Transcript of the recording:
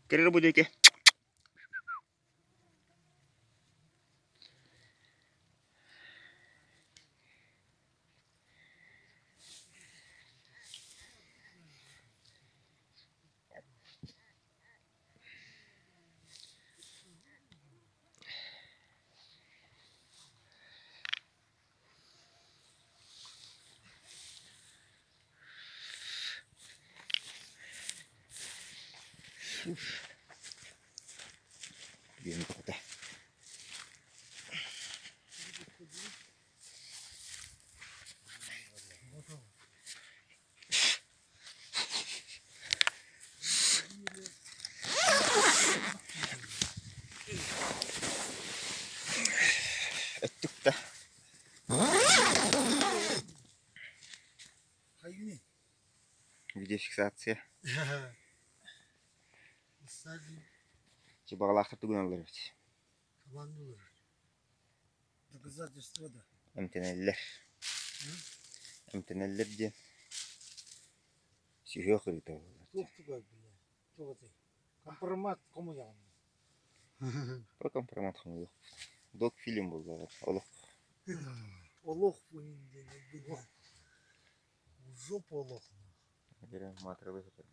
Кэрэ бу диэки. Диэн тоҕута. Өттүк да. Видеофиксация. Чыбаҕалаахтар тугунан ылар эбит. Доказательство да. Эмтэнэллэр. Эмтэнэллэр диэн сүһүөх ырыта буолар. Туох тугай бile? Туох этэй? Компромат хомуйаҕын. Про компромат хомуйуох. Док фильм буоллаҕа олох. Олох диэн В жопу олох. Матралы сытар.